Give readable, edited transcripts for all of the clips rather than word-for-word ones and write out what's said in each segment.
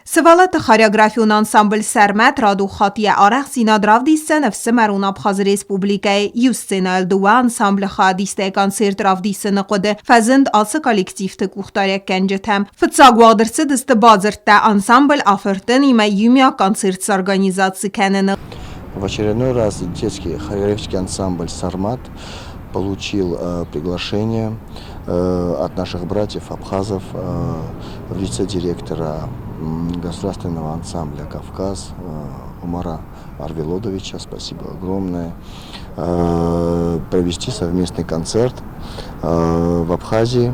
Сывӕллӕтты хореографион ансамбль «Сӕрмӕт» радон хатт йӕ арӕхстдзинад равдисдзӕн ӕфсымӕрон Абхазы Республикӕйы. Иу сценӕйыл дыууӕ ансамблы хайадистӕй концерт равдисыны хъуыды фӕзынд ацы коллективты къухдариуӕггӕнджытӕм. Фыццаг уагъд ӕрцыдысты бадзырдтӕ ансамбль Афыртын-имӕ иумиаг концерт сорганизаци кӕныны. В очередной раз детский хореографический ансамбль «Сармат» получил приглашение от наших братьев абхазов в лице директора государственного ансамбля «Кавказ» Умара Арвелодовича, спасибо огромное, провести совместный концерт в Абхазии.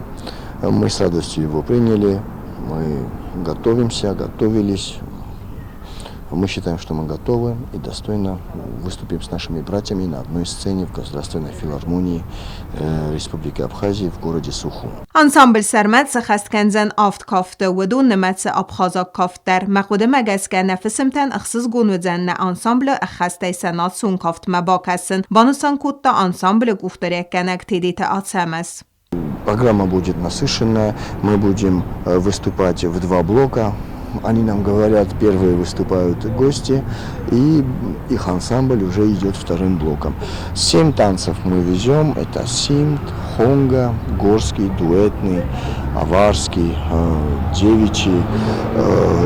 Мы с радостью его приняли, мы готовимся, готовились. Мы считаем, что мы готовы и достойно выступим с нашими братьями на одной сцене в Государственной филармонии Республики Абхазии в городе Сухум. Ансамбль Сӕрмӕт сӕххӕст кӕндзӕн авд кафты, уыдон нымӕцы абхазаг кафт дӕр. Мӕ хъуыдымӕ гӕсгӕ нӕ фысымтӕн ӕхсызгон уыдзӕн нӕ ансамблы ӕххӕстӕй сӕ национ кафтмӕ бакӕсын, банысан кодта ансамблы къухдариуӕггӕнӕг Тедеты Ацӕмӕз. Программа будет насыщенная, мы будем выступать в два блока. Они нам говорят, первые выступают гости, и их ансамбль уже идет вторым блоком. Семь танцев мы везем. Это симт, хонга, горский, дуэтный, аварский, девичий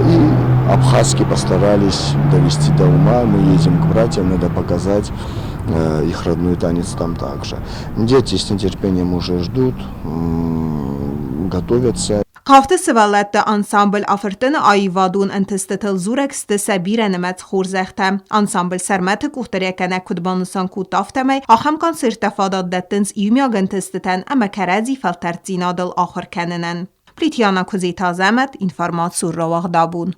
и абхазский постарались довести до ума. Мы едем к братьям, надо показать их родной танец там также. Дети с нетерпением уже ждут, готовятся. Кафты сывӕллӕтты ансамбль Афыртын-ы аивадон ӕнтыстытыл дзурӕг сты сӕ бирӕнымӕц хорзӕхтӕ. Ансамбль Сӕрмӕты къухдариуӕггӕнӕг куыд банысан кодта, афтӕмӕй ахӕм концерттӕ фадат дӕттынц иумиаг ӕнтыстытӕн ӕмӕ кӕрӕдзи фӕлтӕрддзинадыл ахуыр кӕнынӕн. Плитьяна Куыдзеты Азӕмӕт, информацион рауагъд абон.